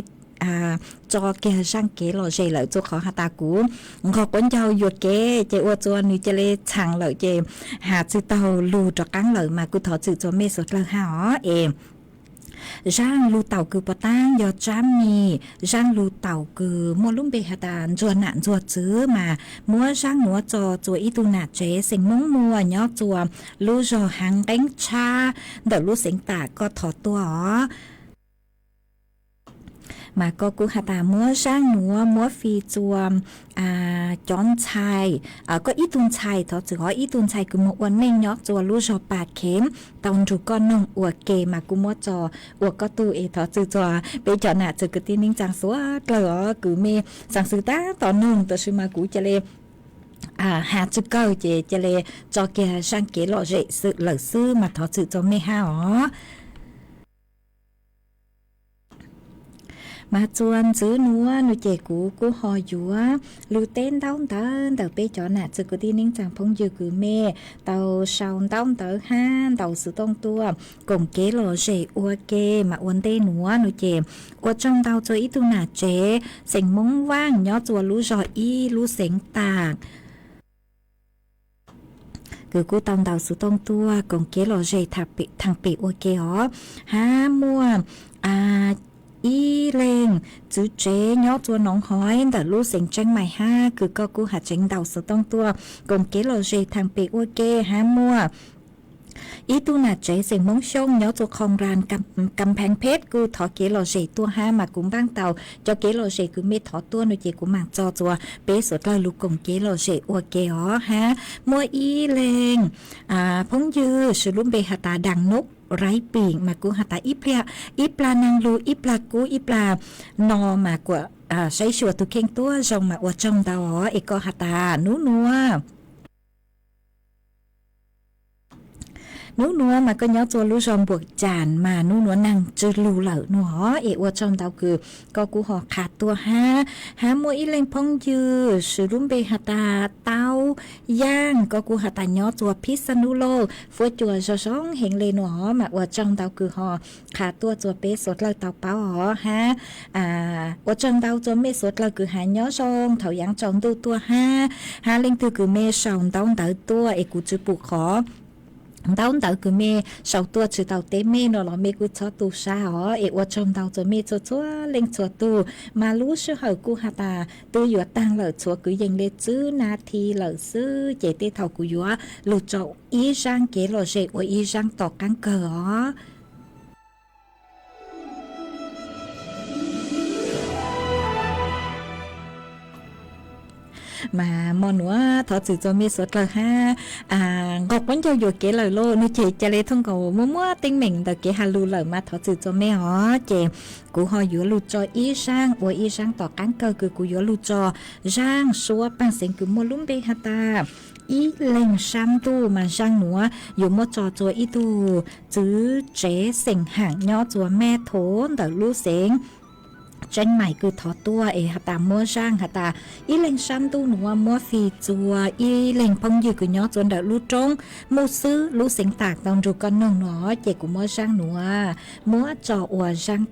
tso kiag zaaj kev lom zem lawm, txua qhov has tas kuv nqos quav ncaug yuam kev ces ua txua nwg ca le txhaam lawm ces has tsi taug lug rov qaab lawm, mas kuv thov txim txhua mej suav dlawg hab os. Es zaaj lug taum kws puav taab yog tsab mis, zaaj lug taum kws muaj lub npe has tas ntsuag nam ntsuag txwv, mas muab zaaj nuav tso txua ib tug nam tsev xeem Moob Muas nyob txua lub zog Haav Nqeeb Tshab ntawm lub xeev Tam koj thov tuaj os. Mas koj kuj has tas muab zaaj nuav muab fij txua cov ntxhais, koj ib tug ntxhais, thov txim os, ib tug ntxhais kws moog ua neej nyob txua lub zog Pas Khev tau nrug koj noog ua ke, mas kuv muab tso ua koj tug es thov txim txhua peb cov nam txiv kwv tij neej tsaa suav dlawg os, kws mej xaav xwm tab tom noog tab sis mas kuv ca le has tsi kawg ces ca le tso kiag zaaj kev lom zem xwb lawm xwb, mas thov txim txhua mej hab os. Mas txua ntxwv nuav nua ces kuv kuj ho yuav lug teb ntaub ntawv ntawm peb cov nam txiv kwv tij neej tsaa phooj ywg kws mej tau sau ntaub ntawv hab ntaus xov tooj tuaj koom kev lom zem ua ke, mas ua ntej nuav nua ces ua tsaug ntau txua ib tug nam tsev xeem Moob Vaaj nyob txua lub zog ib lub xeev Tam. kws kuj tau ntaus xov tooj tuaj koom kev lom zem thaam pem ua ke os. Hab muaj ib leeg txwv tsev nyob txua Noov Hoiv ntawm lub xeev Tseeb Maim hab kws koj kuj has tseev ntaus xov tooj tuaj koom kev lom zem thaam pem ua ke. Hab muaj ib tug nam tsev xeem Moob Xyooj nyob txua Khoo Ran, Kam Pheev Pheeb kuj thov kev lom zem tuaj hab mas kuv npaaj tau cov kev lom zem kws mej thov tuaj no ces kuv maam tso txua peb suav dlawg lug koom kev lom zem ua ke os. Hab muaj ib leeg phooj ywg swv lub npe has tas Daam Nub Raib Pim mas kuj has tas ib plag, ib plag naag lug ib plag kub ib plag no mas kuas saib xyuas tug kheej tuab zoo mas ua tsaug ntau os. Es koj has tas nub nuav nub nuav mas koj nyob txua lub zog Npuam Caam mas nub nuav naag tsw lug lawm no os. Es ua tsaug ntau kws koj kuj ho qha tuaj hab. Hab muaj ib leeg phooj ywg swv lub npe has tas Taub Yaaj, koj kuj has tas nyob txua Phib Xab Nub Lauj, fuab cua zoo zoo heev le no os. Mas ua tsaug ntau kws ho qha tuaj txua peb suav dlawg tau paub os hab ua tsaug ntau txua mej suav dlawg kws has nyob zoo thaum yaav tsaus ntuj tuaj hab. Hab leej twg kws mej sau ntaub ntawv tuaj es kuv tsi pum qhov ntaub ntawv kws mej sau tuaj tsi tau teb mej no los mej kuj txhob tu sab os. Es ua tsaug ntau txua mej txhua txhua leej txhua tug. Mas lub sij hawm kuj has tas twb yuav taag lawm, txhua kwv yees le txwb nas this lawm xwb ces tej thaum kuv yuav lug tso ib zaaj kev lom zem ua ib zaaj tom qaab kawg os. Mas mo nuav thov txim txua mej suav dlawg hab nqos quab ncaug yuam kev lawm lauj no ces ca le thooj nkaus muaj muab teeb meem ntawm kev has lug lawm mas thov txim txua mej os. Ces kuv ho yuav lug tso ib zaaj ua ib zaaj tom qaab kawg kws kuv yuav lug tso zaaj suab paaj xeev kws muaj lub npe has tas ib leeg sab ntuj mas zaaj nuav yuav muab tso txua ib tug txwv tsev xeem Haam nyob txua Mej Thov ntawm lub xeev Tseeb Maim kws thov tuaj es has tas muab zaaj has tas ib leeg sab ntuj nuav muab fij txua ib leeg phooj ywg kws nyob txua ntawm lub roob Muj Xwb lub xeev Tam tau nrug koj noog no ces kuv muab zaaj nuav muab tso ua zaaj